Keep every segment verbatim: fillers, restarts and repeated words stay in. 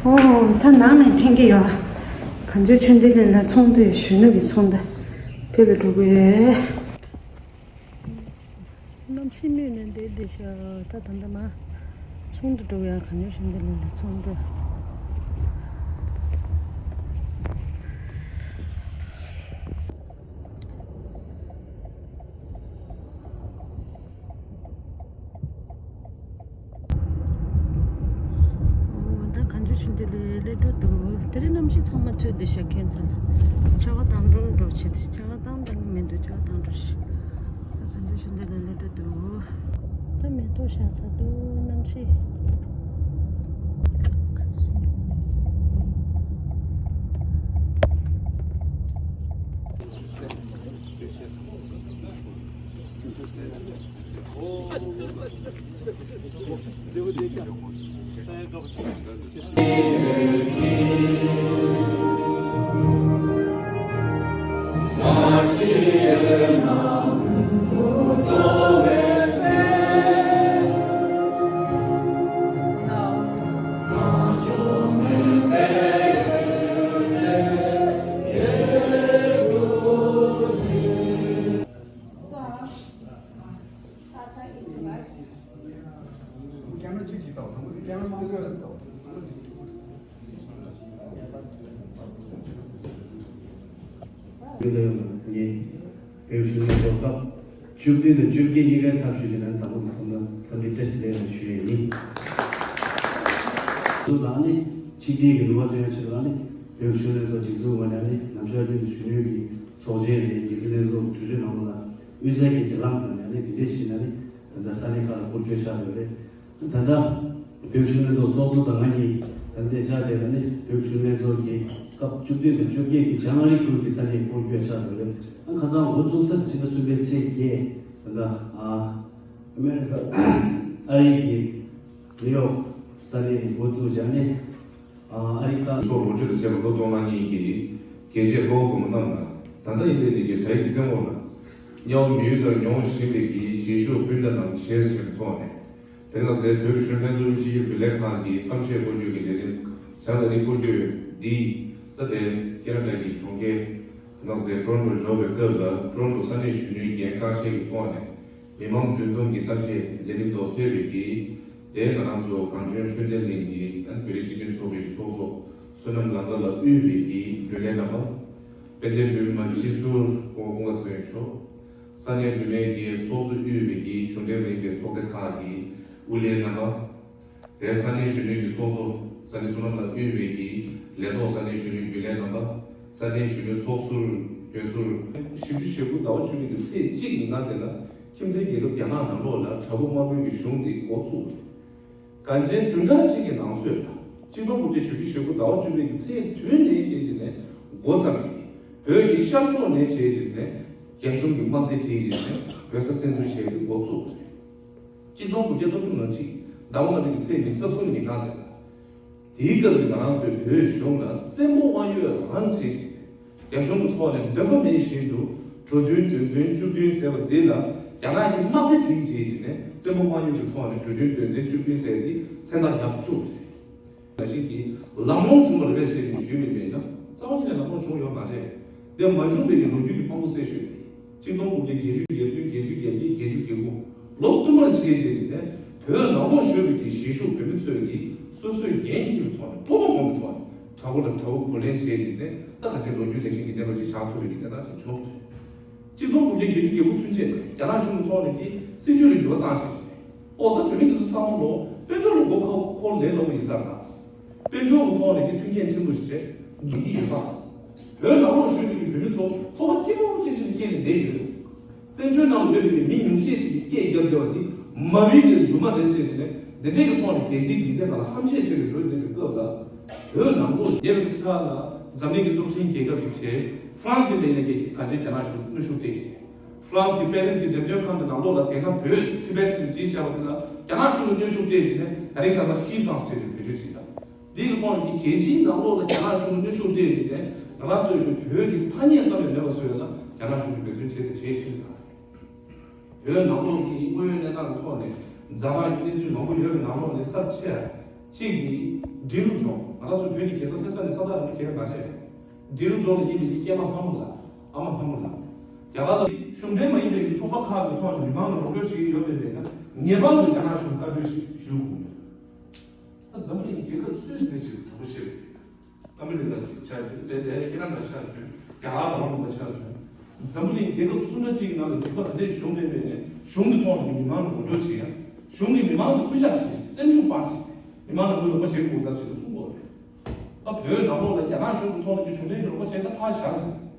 ཨོ། ད་ནང་ནས་འཐེན་གྱི་ཡོད། གངས་ལྗོངས་ཆོས་ལྡན་གླིང་ལ་ཚོགས་འདུ། གཞོན་ནུ་གི་ཚོགས་འདུ་དེ་ལ་འགྲོ་གི་ཡོད། གནམ་གཤིས་སྨོས་ནས་བསྡད་བསྡད་ཤག་ད་ད་ལྟ་མ་ཚོགས་འདུ་འགྲོ་གི་ཡོད། གངས་ལྗོངས་ཆོས་ལྡན་གླིང་ལ་ཚོགས་འདུ། ད་གངས་ལྗོངས་ཆོས་ལྡན་གླིང་སླེབས་འགྲོ་འདུག་དེ་རིང་གནམ་གཤིས་ཚང་མ་ཚོད་འདུག་ཤག་ཁྱད་མཚར་ལ། ཆར་པ་བཏང་འགྲོ་འགྲོ་བྱེད་དུས་ཆར་པ་བཏང་བཏང་གི་མི་འདུག་ཆར་པ་བཏང་འགྲོ་ཤག་ད་གངས་ལྗོངས་ཆོས་ལྡན་གླིང་སླེབས་འགྲོ་འདུག་ད་མེ་ཏོག་ཤར་ཚར་འདུག་གནམ་གཤིས། ངས་བོད་གཞོན་ནུ་ཚོགས་སྐབས་བཅུ་བདུན་དང་བཅོ་བརྒྱད་གཉིས་ཀའི་ཚབ་ཞུས་བྱས་ནས་དང་པོ་དང་མཚམས་ལ་འཚམས་འདྲི་བཀྲ་ཤིས་བདེ་ལེགས་ཞུ་ཡས་ཡིན། སུ་ལ་ནི་ཆིག་སྒྲིལ་གྱི་ནུས་པ་སྟོན་ཡ་ཆེད་ལ་ནི་བོད་གཞོན་ནུ་ཚོགས་སྒྲིག་འཛུགས་ངོས་ནས་ནི་ནམ་ཞག་རྒྱུན་དུ་གཞོན་ནུའི་གི་ཚོགས་ཆེན་རེད། འགན་འཛིན་ལྷན་ཚོགས་གྲོས་ཆོད་ནང་ལ་དབུས་སའི་གི་འབྲེལ་ལམ་ངོས་ནས་ནི་འདི་འདྲས་ཞིག་ན་ནི་ད་ལྟ་ས་གནས་ཁག་ལ་སྐོར་སྐྱོད་ཆགས་ཡོད་རེད། ད་ལྟ་བོད་གཞོན་ནུ་ཚོགས་ཚོགས་གཙོ་དང་ང་གཉིས་ད་ལྟའི་ཆར་དེ་ལ་ནི་བོད་གཞོན་ནུ་ཚོགས་ཀྱི་སྐབས་བཅུ་བདུན་དང་བཅོ་བརྒྱད་ཀྱི་ལྕགས་རི་ཁུལ་གྱི་ས་གནས་སྐོར་སྐྱོད་ཆགས་འདུག་རེད། ཨ་ཁ་སང་འགོ་བཙུགས་ས་དེ་ཕྱི་ཟླ་གསུམ་པའི་ཚེས་བརྒྱད། ད་ལྟ་ཨ་ཨ་མེ་རི་ཁ་ཨ་རི་གི་ནིའུ་ཡོག་ས་གནས་ནས་འགོ་བཙུགས་བྱས་ནས། ཨ་རི་ཁ་སོགས་ལོ་རྒྱུས་དང་བཅས་པ་ལོ་སྟོང་ཕྲག་གཉིས་ཀྱི་རྒྱལ་གཅེས་ལྷོ་བོད་མི་རྣམས་ལ་ད་ལྟ་ཡིན་པའི་ནི་གི་དགྲ་ཡི་བཙན་འོག་ལ་དམྱལ་བ་མི་ཡུལ་ལྟར་མྱོང་བཞིན་པའི་གི་གཞིས་བཞུགས་སྤུན་ཟླ་རྣམས་བྱས་ཟིན་ཐོག་ནས། དེ་རིང་ལ་སླེབས་བོད་ཀྱི་གཞོན་ལྷན་ཚོགས་ཀྱི་སྤྱི་ཁྱབ་རྒྱུན་ལས་ཁང་གི་གཏམ་བཤད་སྐོར་སྐྱོད་ཀྱི་ལས་རིམ་བྱང་ལ་རིག་སྐོར་སྐྱོད་འདི་ད་ལྟའི་ཀེ་ན་ཌ་གི་གྲོང་ཁྱེར་དེ་ནང་སླེབས་ཊོ་རོན་ཊོ་འབྱོར་བའི་སྐབས་ལ་ཊོ་རོན་ཊོ་ས་གནས་གཞོན་ནུའི་འགན་བཀག་ཆའི་གི་ཐོག་ནས། མི་མང་འདུ་འཛོམས་ཀྱི་གཏམ་བཤད་ལས་རིམ་ཐོག་ཕེབས་པའི་གི་དེ་ང་རང་ཚོ་གངས་ལྗོངས་ཆོས་ལྡན་གླིང་གི་བོད་རིགས་སྤྱི་མཐུན་ཚོགས་པའི་ཚོགས་གཙོ་བསོད་ནམས་ལགས་ལ་དབུས་པའི་གི་རྒྱུན་ལས་རྣམ་པ། དཔལ་ལྡན་བོད་མི་མང་སྤྱི་ཟུར་སྐུ་ངོ་ཀུན་དགའ་ཚེ་རིང་མཆོག་ས་གནས་བུད་མེད་ཀྱི་ཚོགས་གཙོ་དབུས་པའི་གི་གཞུང་འབྲེལ་མ་ཡིན་པའི་ཚོགས་སྡེ་ཁག་གི་དབུ་ལས་རྣམ་པ། དེར་ས་གནས་གཞོན་ནུའི་གི་ཚོགས་གཙོ་ས་གནས་བསོད་ནམས་ལགས་དབུས་པའི་གི་ལས་ཐོག་ས་གནས་གཞོན་ནུའི་རྒྱུན་ལས་རྣམ་པ། ས་གནས་གཞོན་ནུའི་ཚོགས་ཟུར་རྒྱུན་ཟུར། བཞི་བཅུ་ཞེ་དགུ་ཟླ་བ་བཅུ་པའི་གི་ཚེས་གཅིག་ཉིན་གང་དེ་ལ་ཁྱིམ་མཚེས་རྒྱལ་ཁབ་རྒྱ་ནག་ནང་ལོགས་ལ་དྲག་པོ་དམར་པོའི་གི་གཞུང་དེ་འགོ་བཙུགས་པ་རེད། དགའ་ཆེན་བདུན་ཕྲག་གཅིག་གི་ནང་ཚུད་ལ་གཅིག་སྟོང་དགུ་བརྒྱ་བཞི་བཅུ་ཞེ་དགུ་ཟླ་བ་བཅུ་པའི་གི་ཚེས་བདུན་ནས་བྱས་བྱས་ནས་འགོ་བརྩམས་ཏེ་བོད་ཀྱི་ཤར་ཕྱོགས་ནས་བྱས་བྱས་ནས་རྒྱ་གཞུང་གི་དམག་སྡེ་བྱས་བྱས་ནས་བོད་ས་བཙན་འཛུལ་བྱས་ཏེ་འགོ་བཙུགས་པ་རེད། གཅིག་སྟོང་དགུ་བརྒྱ་ལྔ་བཅུ་ང་གཅིག་ཟླ་བ་ལྔ་པའི་ཚེས་ཉི་ཤུ་རྩ་གསུམ་ཉིན་གང་དེ་ལ། དེའི་སྐབས་ཀྱི་ང་རང་ཚོའི་བོད་གཞུང་ལ་བཙན་པོ་དབང་ཡོད་རང་བྱས་ཤིང་། རྒྱ་གཞུང་གི་ཐོག་ནས་འདོད་པ་མེད་བཞིན་དུ་འགྲོ་དོན་དོན་ཚན་བཅུ་བདུན་ཟེར་བ་འདི་ལ་རྒྱ་ནག་གི་དམག་སྡེ་བྱེད་ཀྱི་བྱེད་ཀྱི་ནས་བཙན་པོ་དབང་ཡོད་ཀྱི་ཐོག་ནས་འགྲོ་དོན་དོན་ཚན་བཅུ་བདུན་ཟེར་འདི་མཚན་རྟགས་རྒྱག་ཏུ་བཅུག་པ་རེད། ནང་བཞིན་གྱི་ལམ་ལྷོང་བྱུང་བ་རེད་པས་ཟེར་ནས་ཞུས་མིན་པས་ན་རྩ་བ་ཉིད་ནས་ལམ་ལྷོང་བྱུང་ཡོད་མ་རེད། དེ་མ་བྱུང་བའི་གི་ལོ་རྒྱུས་ཀྱི་དཔང་པོ་གསལ་ཤོས་དེ་གཅིག་སྟོང་དགུ་བརྒྱ་བརྒྱད་ཅུ་གྱ་བདུན་བརྒྱད་ཅུ་གྱ་བརྒྱད་བརྒྱད་ཅུ་གྱ་དགུ་ལོ་བསྟུད་མར་བྱས་རྗེས་ཀྱི་ནས་བོད་ནང་ལོགས་བཞུགས་པའི་གི་གཞིས་བཞུགས་བོད་མི་ཚོས་ཀྱི་སོ་སོའི་འགན་འཁྱེར་བའི་ཐོག་ནས་སྤོབས་པ་སྒོམ་པའི་ཐོག་ནས་དྲག་པོ་དང་དྲག་པོ་གུ་ལེན་བྱས་རྗེས་ནས་ད་ག་ཅིག་ལོ་རྒྱུས་དེ་བཞིན་གྱི་གནས་ལུགས་ཅིག་ཆགས་ཐུབ་པའི་གི་གནས་སྟངས་ཅིག་བྱུང་བ་རེད། གཅིག་སྟོང་དགུ་བརྒྱ་བརྒྱད་ཅུ་གྱ་དགུ་ཚུན་ཆད་རྒྱ་ནག་གཞུང་གི་ཐོག་ནས་ཀྱི་སྲིད་བྱུས་ལ་འགྱུར་བ་བཏང་བྱས་ཤིང་། ཨོ་ད་བོད་མི་འདི་ཚོ་ཚང་མ་ལོ་དཔལ་འབྱོར་ལ་མགོ་ཁ་འཁོར་ལས་སླ་པོ་ཡིན་ས་རེད་ད། དཔལ་འབྱོར་གྱི་ཐོག་ནས་ཀྱི་མཐུན་རྐྱེན་ཕྲན་བུ་ཞིག་བྱས་འཛུགས་ཀྱི་ཡོད་ད། བོད་ནང་ལོགས་བཞུགས་པའི་གི་བོད་མི་ཚོ་འཚོ་བ་སྐྱིད་པོ་ཅིག་ཞིག་སྐྱེལ་ནས་བསྡད་ཡོད་རེད། བཙན་བྱོལ་ནང་ལ་ཡོད་པའི་གི་མི་ཉུང་ཤས་ཅིག་གིས་སྐད་རྒྱབ་བསྡད་པ་འདི་མ་བུའི་གི་རྫུན་མ་རེད་ཟེར་བཞིན་ནས་འདི་འདྲས་ཀྱི་ཐོག་ནས་རྒྱལ་སྤྱིའི་སྡིངས་ཆ་ཁག་ལ་ཧམ་བཤད་བྱས་ནས་འགྲོ་བསྡད་པའི་སྐབས་ལ། བོད་ནང་ལོགས་ཉེ་བའི་ཆར་ལ་འཛམ་གླིང་གི་སྟོབས་ཆེན་རྒྱལ་ཁབ་ཀྱི་གྲས་ཧྥ་རན་སི་ལ་ཡིན་ན་གི་གང་ཅིའི་རྒྱ་ནག་གཞུང་གནོན་ཤུགས་སྤྲད་ཤིང་། ཧྥ་རན་སི་གི་པེ་རིས་ཀྱི་འགྲེམས་སྟོན་ཁང་གི་ནང་ལོགས་ལ་དེ་སྔ་བོད་ཊི་བེཊ་ཟེར་བྲིས་བཞག་པ་དེ་ལ་རྒྱ་ནག་གཞུང་གིས་གནོན་ཤུགས་སྤྲད་བྱས་ནས་ད་རིང་ཁ་སང་ཤིས་ཙང་ཟེར་བའི་བེད་སྤྱོད་བྱས་ཡོད། འདི་གི་ཐོག་ནས་ཀྱི་རྒྱལ་སྤྱིའི་ནང་ལོགས་ལ་རྒྱ་ནག་གཞུང་གིས་གནོན་ཤུགས་སྤྲད་བྱས་ནས་ང་རང་ཚོའི་གི་བོད་ཀྱི་ཐ་སྙད་ཙམ་ཡང་མེད་པ་བཟོས་ཡོད་ལ་རྒྱ་ནག་གཞུང་གིས་འབད་བརྩོན་བྱས་ཏེ་བྱས་ཤིང་དང་། བོད་ནང་ལོགས་ཀྱི་དངོས་ཡོད་གནས་སྟངས་ཀྱི་ཐོག་ནས་ཛ་དྲག་གི་གནས་ཚུལ་མང་པོ་ཡོད་པའི་ནང་ལོགས་ནས་ཚབས་ཆེ་བ་གཅིག་ནི་ འབྲི་རུ་རྫོང་། ང་རང་ཚོ་བོད་ཀྱི་རྒྱལ་ས་ལྷ་ས་ནས་ས་ཐག་རིང་པོ་གང་ཡང་མ་རེད། འབྲི་རུ་རྫོང་ལ་ཡིན་པའི་སྐྱེས་མ་ལྷ་མོ་ལགས། ཨ་མ་ལྷ་མོ་ལགས། རྒྱ་གར་ལ་གཞུང་འབྲེལ་མ་ཡིན་པའི་ཚོགས་པ་ཁག་གི་ཐོག་ནས་མི་མང་ལ་རོགས་སྐྱོར་བྱེད་ཀྱི་ཡོད་པའི་ངེས་པ་ལ་རྒྱ་ནག་གཞུང་ལ་བཀའ་འཁྲོལ་ཞིག་ཞུ་དགོས་ཡོད། ད་འཛམ་བུ་གླིང་རྒྱལ་ཁབ་སུས་དེ་འདྲ་ཞིག་དྲང་པོ་བཤད་པ་ཡིན་ན། ཨ་མི་རི་ཀ་ཆགས་ཚུལ་དེ་དེ་ཨི་རན་ལ་ཆགས་ཚུལ་རྒྱ་གར་རང་དབང་ལ་ཆགས་ཚུལ། འཛམ་བུ་གླིང་རྒྱལ་ཁབ་སུ་འདྲ་གཅིག་གི་ནང་ལ་འཇིགས་པ་དེ་འདྲའི་བྱུང་བསྡད་པའི་ནས་གཞུང་གི་ཐོག་ནས་མི་མང་ལ་རོགས་སྐྱོར་བྱེད་ཡ། གཞུང་གིས་མི་མང་ལ་སྐུལ་ལྕག་བྱེད། སེམས་ཤུགས་སྤར་བྱེད། མི་མང་ལ་དངུལ་རོགས་པ་བྱེད་དགོས་ད་ཞེས་ལ་གསུངས་པ་རེད། ད་བོད་ནང་ལོགས་ལ་རྒྱ་ནག་གཞུང་གི་ཐོག་ནས་ཀྱི་གཞུང་འབྲེལ་གྱི་རོགས་པ་བྱེད་ད་ཕར་བཞག་ཅིང་།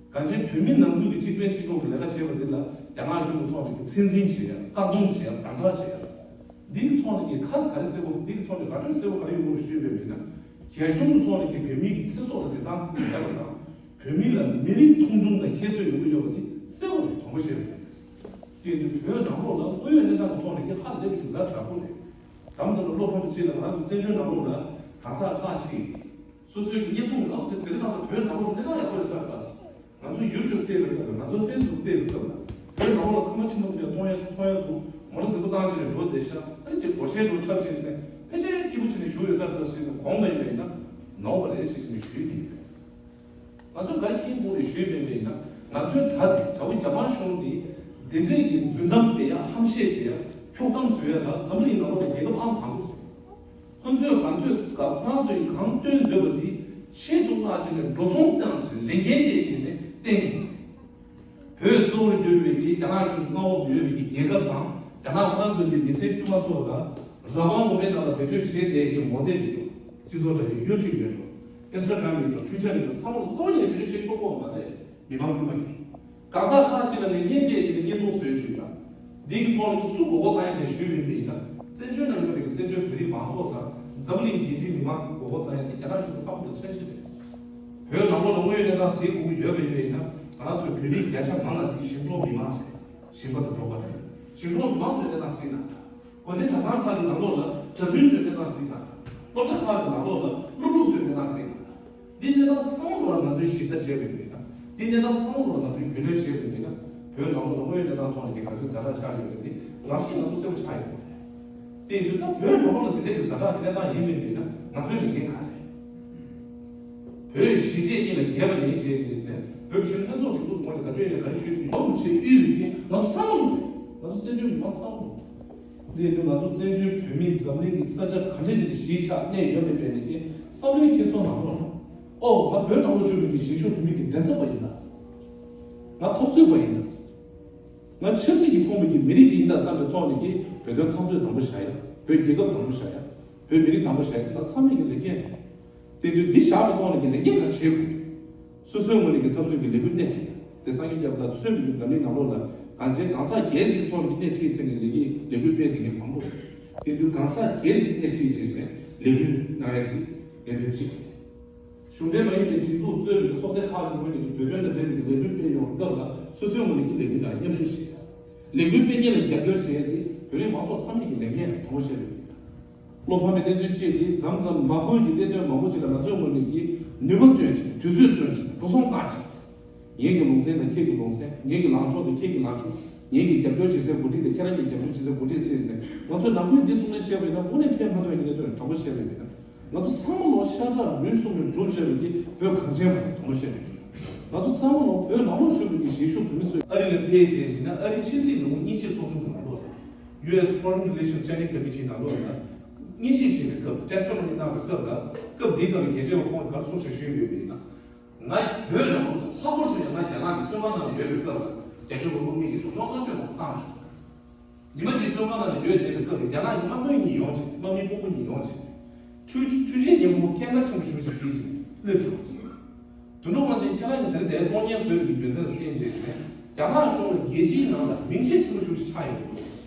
གང་ཅི་བོད་མི་ནང་ཁུལ་གྱི་གཅིག་ཕན་གཅིག་གྲོགས་ཀྱི་ལས་ཀ་བྱེད་པ་འདི་ལ་རྒྱ་ནག་གཞུང་གི་ཐོག་ནས་ཀྱི་ཚད་འཛིན་བྱེད་ཡ། བཀག་སྡོམ་བྱེད་ཡ། དམ་དྲག་བྱེད་ཡ། འདིའི་ཐོག་ནས་ཀྱི་ཁ་ག་རེ་གསལ་པོ། འདིའི་ཐོག་ནས་ར་སྤྲོད་གསལ་པོ་ག་རེ་ཡོང་དགོས་རེད་ཞུས་པ་ཡིན་ན། རྒྱ་གཞུང་གི་ཐོག་ནས་ཀྱི་བོད་མི་གི་ཚེ་སྲོག་ལ་བདེ་ཐང་ཚིག་མེད་པ་དང་། བོད་མི་ལ་མི་རིགས་མཐོང་ཆུང་དང་ཁྱད་གསོད་ཡོང་གི་ཡོད་པ་དེ་གསལ་པོ་རེད། དྲང་པོ་བཤད་པ་ཡིན་ན། དེ་ནི་བོད་ནང་ལོགས་ལ་དངོས་ཡོད་གནས་སྟངས་ཀྱི་ཐོག་ནས་ཀྱི་ཧ་ལས་པའི་གི་ཛ་དྲག་པོ་རེད། མཚམས་མཚམས་ལ་བློ་ཕམ་གྱི་ཆེད་ལ་ང་རང་ཚོ་བཙན་བྱོལ་ནང་ལོགས་ལ་གང་ཟག་ཁག་ཅིག་སོ་སོའི་གི་བརྙན་ཐུང་ལ་དེ་དེ་རིང་ཁ་སང་བོད་ནང་ལོགས་གནས་སྟངས་ཡག་པོ་ཡོད་ས་རེད་ད། ང་ཚོ་ཡུ་ཊུབ་བལྟས་པའི་སྐབས་ལ། ང་ཚོ་ཕེ་སི་བུག་བལྟས་པའི་སྐབས་ལ། བོད་ནང་ལོགས་ལ་ཁང་པ་ཆེན་པོ་དེ་འདྲ་གཏོང་ཡ་མཐོང་ཡ་འདུག་མོ་ཊ་རྫིག་པོ་བཏང་བྱས་ནས་འགྲོ་བསྡད་ཤག་ཨ་ནི་ཅིག་སྒོར་གཞས་འགྲོ་འཁྲབ་བྱས་ནས་ཕལ་ཆེར་སྐྱིད་པོ་བྱས་ནས་བཞུགས་ཡོད་ས་རེད་ཟེར་ནས་དགོངས་པ་ཡིན་པ་ཡིན་ན་ནོར་བ་རེད་ཟེར་ནས་ཞུས་ཀྱི་ཡིན། ང་ཚོས་ག་རེ་མཁྱེན་དགོས་རེད་ཞུས་པ་ཡིན་པ་ཡིན་ན། ང་ཚོའི་དགྲ་དེ་དགྲ་བོ་རྒྱ་དམར་གཞུང་དེ་འདི་འདྲས་ཀྱི་རྫུན་གཏམ་སྤེལ་ཡ། ཧམ་བཤད་བྱེད་ཡ། འཁྱོག་གཏམ་བཟོ་ཡ་ལ་འཛམ་བུ་གླིང་ནང་ལོགས་ལ་རྒྱལ་ཁབ་ཨང་དང་པོ་རེད། ཁོ་ཚོས་ག་ཚོད་ག་ཁོ་རང་ཚོས་གང་སྟོན་འདོད་པ་དེ་ཆེད་དུ་མངགས་བྱས་ནས་འགྲོ་སོང་བཏང་བྱས་ལས་འགན་སྤྲད་བྱས་ནས་བསྟན་ཡོད། བོད་གཙོ་བོར་གྱུར་པའི་གི་རྒྱ་ནག་གཞུང་གི་མངའ་འོག་ཏུ་ཡོད་པའི་གི་རྒྱལ་ཁབ་དང་། རྒྱ་ནག་ཁོ་རང་ཚོའི་གི་མི་སེར་དཀྱུས་མ་ཚོ་ལ་རང་དབང་ལུང་པའི་ནང་ལ་བེད་སྤྱོད་བྱས་བསྡད་ཀྱི་མོ་ཌེལ་ཡིན་འགྲོ། སྤྱི་ཚོགས་དྲ་རྒྱ་ཡུ་ཊུབ་ཡིན་འགྲོ། ཨིན་སི་ཊ་གྷི་རམ་ཡིན་འགྲོ། ཊུ་ཝི་ཊར་ཡིན་འགྲོ། ཚང་མ་ལ་རྩ་བ་ཉིད་ནས་བེད་སྤྱོད་བྱེད་ཆོག་གི་ཡོད་མ་རེད། མི་མང་དཀྱུས་མ་ཡིན། གང་ཟག་ཁག་ཅིག་ལ་ལས་འགན་སྤྲད་བྱས་ནས་བརྙན་ཐུང་བཟོས་བྱུང་ཡ། འདི་གི་ཐོག་ནས་སུ་མགོ་སྐོར་བཏང་ཡ་དེ་ཞུས་པ་ཡིན་པ་ཡིན་ན། བཙན་བྱོལ་ནང་ཡོད་པའི་གི་བཙན་བྱོལ་བོད་རིགས་མང་ཚོགས་དང་འཛམ་བུ་གླིང་རྒྱལ་སྤྱིའི་མི་མང་གི་མགོ་སྐོར་བཏང་ཡ་དེ་རྒྱ་ནག་གཞུང་གི་བསམ་བློ་དང་འཆར་གཞི་རེད། བོད་ནང་ལོགས་ལ་དངོས་ཡོད་གནས་སྟངས་གཟིགས་དགོས་ཀྱི་ཡོད་པ་ཡིན་པ་ཡིན་ན། ང་རང་ཚོའི་བོད་རིགས་བརྒྱ་ཆ་མང་ལ་དེ་ཞིང་འབྲོག་མི་མང་རེད། ཞིང་འབྲོག་དང་འབྲོག་པ་རེད། ཞིང་འབྲོག་མི་མང་ཚོའི་གནས་སྟངས་གཟིགས་ན། དགོན་སྡེ་གྲྭ་ཚང་ཁག་གི་ནང་ལོགས་ལ་གྲྭ་བཙུན་ཚོའི་གནས་སྟངས་གཟིགས་དང་། སློབ་གྲྭ་ཁག་གི་ནང་ལོགས་ལ་སློབ་ཕྲུག་ཚོའི་གནས་སྟངས་གཟིགས་དང་། འདི་གནས་སྟངས་ཚང་མ་ལ་ང་ཚོས་ཞིབ་ལྟ་བྱས་པ་ཡིན་ན། འདི་གནས་སྟངས་ཚང་མ་ལ་ང་ཚོས་རྒྱུས་ལོན་བྱས་པ་ཡིན་ན། བོད་ནང་ལོགས་ལ་དངོས་ཡོད་གནས་སྟངས་ཐོག་ནས་ཀྱི་ག་ཚོད་ཛ་དྲག་ཆགས་ཡོད་པ་དེ་རང་བཞིན་ང་ཚོ་གསལ་པོ་ཆགས་ཡོད་པ་རེད། དེ་ཡིན་དུས་ད་བོད་ནང་ལོགས་ལ་དེ་འདྲའི་གི་ཛ་དྲག་གི་གནས་སྟངས་ཡིན་པ་ཡིན་ན་ང་ཚོའི་ལས་འགན་ག་རེ་རེད། བོད་གཞིས་བྱེས་གཉིས་ལ་རྒྱས་པ་ཡིན་ཞེས་བྱས་ནས་བོད་གཞོན་ལྷན་ཚོགས་སྒྲིག་འཛུགས་ངོས་ནས་ག་དུས་ནས་ག་རེ་ཞུས་ཡོད་མ་ཞུས་ཡོད་པའི་ང་ཚོ་བསམ་བློ་རེད། ང་ཚོ་བཙན་བྱོལ་མི་མང་བསམ་བློ་རེད། འདི་ཡིན་དུས་ང་ཚོ་བཙན་བྱོལ་བོད་མི་འཛམ་གླིང་གི་ས་ཆ་ག་འདྲ་ཅིག་ལ་གཞིས་ཆགས་གནས་ཡོད་པའི་བར་ནས་ཀྱི་བསམ་བློའི་འཁྱེར་སོ་ནང་ལོགས་ལ། ཨོ་ང་བོད་ནང་ལ་བཞུགས་པའི་གི་གཞིས་བཞུགས་བོད་མི་གི་མགྲིན་ཚབ་པ་ཡིན་ད། ང་འཐབ་རྩོད་པ་ཡིན་ད། ང་ཆབ་སྲིད་ཀྱིས་ཁོངས་པའི་གི་མི་རིགས་ཅིག་ཡིན་ད་བསམ་པའི་ཐོག་ནས་ཀྱི་བོད་དོན་འཐབ་རྩོད་དང་པོ་བཞག་ཡ། བོད་རྒྱལ་ཁབ་དང་པོ་བཞག་ཡ། བོད་མི་རིགས་དང་པོ་བཞག་ཡ་དེ་ལ་ཚང་མས་ཀྱི་ལས་འགན་རེད། དེ་དུས་འདི་བཞག་པའི་ཐོག་ནས་ཀྱི་ལས་འགན་ག་རེ་བྱེད་དགོས། སོ་སོའི་ངོས་ནས་ཀྱི་འཐབ་རྩོད་ཀྱི་ལས་འགུལ་སྣེ་ཁྲིད་དེ་སངས་རྒྱས་རྒྱ་གར་ལ་མཚོན་པའི་ཀྱི་འཛམ་གླིང་ནང་ལོགས་ལ་གང་ཅིའི་གང་ཟག་སྒེར་གཅིག་གི་ཐོག་ནས་ཀྱི་སྣེ་ཁྲིད་ཐེངས་ནས་ལས་ཀྱི་ལས་འགུལ་སྤེལ་དེ་ངས་མང་པོ་རེད། དེ་དུས་གང་ཟག་སྒེར་གྱི་སྣེ་ཁྲིད་ཅིག་བྱས་ལས་འགུལ་གནང་ཡ་གི་ལས་དོན་གཅིག་རེད། གཞུང་འབྲེལ་མ་ཡིན་པའི་སྒྲིག་འཛུགས་གཙོས་པའི་ཚོགས་སྡེ་ཁག་གི་ངོས་ནས་བོད་དོན་དང་འབྲེལ་བའི་ལས་འགུལ་སྤེལ་ཡོང་སྐབས་ལ་སོ་སོའི་ངོས་ནས་ཀྱི་ལས་འགུལ་ལ་མཉམ་ཞུགས་བྱེད་ཡ། ལས་འགུལ་སྤེལ་མཁན་ལ་རྒྱབ་སྐྱོར་བྱེད་ཡ་དེ་བོད་རིགས་མང་ཚོགས་ཚང་མས་ཀྱི་ལས་འགན་དང་དྲང་པོ་བཤད་པ་ཡིན། བློ་ཕམ་པའི་གནས་ཚུལ་བཅས་དེ་མཚམས་མཚམས་མ་དགོས་ཀྱི་གནད་དོན་མང་པོ་ཅིག་ལ་ང་ཚོའི་ངོས་ནས་ཀྱི་ནུས་པ་བཏོན་ཅིག་དུས་ཚོད་བཏོན་ཅིག་འགྲོ་སོང་བཏང་ཅིག་ངེད་ཀྱི་ལུང་ཚན་དང་ཁྱེད་ཀྱི་ལུང་ཚན། ངེད་ཀྱི་ལངས་ཕྱོགས་དང་ཁྱེད་ཀྱི་ལངས་ཕྱོགས། ངེད་ཀྱི་རྒྱབ་སྐྱོར་བྱེད་སའི་འགོ་ཁྲིད་དང་ཁྱེད་རང་གི་རྒྱབ་སྐྱོར་བྱེད་སའི་འགོ་ཁྲིད་ཟེར་ནས་ང་ཚོས་ནང་ཁུལ་འདི་གསུང་ལན་བཤད་པ་ཡིན་ན་དངོས་གནས་ཕན་མ་ཐོགས་ཡ་གི་གནད་དོན་རེད། དྲང་པོ་བཤད་པ་ཡིན་ན། ང་ཚོ་ཚང་མ་ལོ་ཤ་ཁྲག་རུས་གསུམ་ནས་སྒྲུབ་བཞག་པའི་གི་བོད་གངས་ཅན་པ་དང་དྲང་པོ་བཤད་པ་ཡིན། ང་ཚོ་ཚང་མ་ལོ་བོད་ནང་ལོགས་བཞུགས་པའི་གི་གཞིས་བཞུགས་བོད་མི་ཚོས་ཨ་རི་ལ་ཕེབས་བྱས་ཡིན་ན་ཨ་རི་ཕྱི་སྲིད་ལས་ཁུངས་དབྱིན་ཇིའི་ཚོགས་ཆུང་གི་ནང་ལོགས་ལ། ཡུ་ཨེས་Foreign Relations Standing Committee ནང་ལོགས་ལ་དབྱིན་ཇིའི་ཆེད་དུ་སྐབས་testimony གནང་བའི་སྐབས་ལ་སྐབས་འདིའི་སྐབས་ལ་རྒྱལ་སྤྱིའི་ཁོང་གིས་ག་རེ་གསུངས་ཤག་ཞུས་ཡོད་པ་ཡིན་ན། ང་བོད་ནང་ལྷག་པར་དུ་ཡང་ང་རྒྱ་ནག་གི་བཙོན་ཁང་ནང་ལ་ཡོད་པའི་སྐབས་ལ་རྒྱ་གཞུང་གི་དམག་མི་གིས་སྡུག་སྦྱོང་མནར་གཅོད་མང་པོ་བཏང་བྱུང་། ཉི་མ་གཅིག་བཙོན་ཁང་ནང་ལ་ཡོད་བསྡད་པའི་སྐབས་ལ་རྒྱ་ནག་གི་དམག་དཔོན་གཉིས་ཡོང་བྱས། དམག་མི་དཔོན་པོ་གཉིས་ཡོང་བྱས། འཕྲུལ་འཕྲུལ་ཆས་ཉན་མཁན་སྐད་གྲགས་ཆེན་པོ་ཞེ་པོ་ཅིག་གིས་སླེབས་བྱུང་། དོན་གྲུབ་དབང་ཆེན་ཁྱེད་རང་གིས་དེ་རིང་འདིར་གློག་བརྙན་བཟོས་པའི་རྒྱུ་མཚན་ལ་བརྟེན་བྱས་ནས་རྒྱ་ནག་གཞུང་ལ་རྒྱལ་སྤྱིའི་ནང་ལ་མིང་ཆེ་ཆེན་པོ་ཞེ་པོ་ཅིག་ཆགས་ཡོང་གི་འདུག་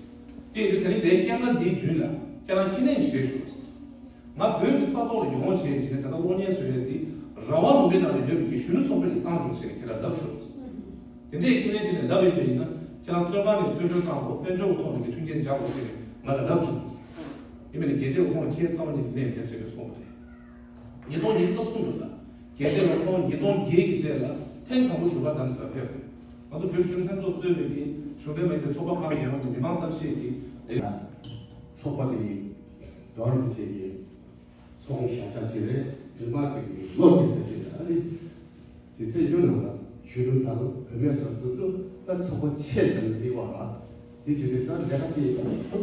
དེ་ཡིན་དུས་དེ་རིང་འདིའི་ཀེམ་ར་འདིའི་མདུན་ལ་ཁྱེད་རང་ཁས་ལེན་བྱེད་ཤོག་ང་བོད་ཀྱི་ས་ཐོག་ལ་ཡོང་བྱས་བྱས་ནས་ད་ལྟ་གློག་བརྙན་བཟོ་ཡས་དེ་རང་དབང་ལུང་པའི་ནང་ལ་ཡོད་པའི་གཞོན་ནུ་ཚོགས་པས་བཏང་བྱུང་ཟེར་ཁྱེད་རང་ལབ་ཤོག་དེ་འདྲས་ཁས་ལེན་བྱས་ནས་ལབ་ཡོད་པ་ཡིན་ན་ཁྱེད་རང་བཙོན་ཁང་ནས་བཙོན་གྲོལ་བཏང་དགོས། དཔལ་འབྱོར་གྱི་ཐོག་ནས་ཀྱི་མཐུན་རྐྱེན་སྦྱར་དགོས་ཟེར་ནས་ང་ལ་ལབ་བྱུང་། ཡིན་པ་ནི་རྒྱལ་སྤྱིའི་ཁོངས་ཁྱེད་ཚང་མ་ནས་གནས་མེད་ཟེར་ནས་གསུངས་པ་རེད། ཉིས་སྟོང་ཉི་ཤུ་རྩ་གསུམ་ལོ་ལ་རྒྱལ་སྤྱིའི་ཁོངས་ཉིས་སྟོང་བརྒྱད་ཀྱི་རྗེས་ལ་ཐེངས་དང་པོ་བཞུགས་སྒར་རྡ་རམ་ས་ལར་ཕེབས་པ་རེད། ང་ཚོ་བོད་གཞོན་ལྷན་ཚོགས་གཙོས་པའི་གི་གཞུང་འབྲེལ་མ་ཡིན་པའི་ཚོགས་པ་ཁག་གི་ངོས་ནས་མི་མང་གཏམ་བཤད་ཀྱི་ལས། ཚོགས་པ་འདི་རྫོང་རིན་པོ་ཆེ་གིས་ ཚོང་བཞག་ས་ཅིག་རེད། བོད་པ་ཚོ་གི་བློ་གཏད་ས་ཅིག་རེད། ཨ་ནི་དེ་ཚེ་འཇོ་ནང་ལ་གཞོན་ནུ་དང་བུད་མེད་སོགས་ཚོ་ད་ཚོགས་པ་ཆེ་ཙམ་ཡིན་པ་ར། དེ་བྱས་ནས་ད་ལས་ཀ་དེ་ཁོ་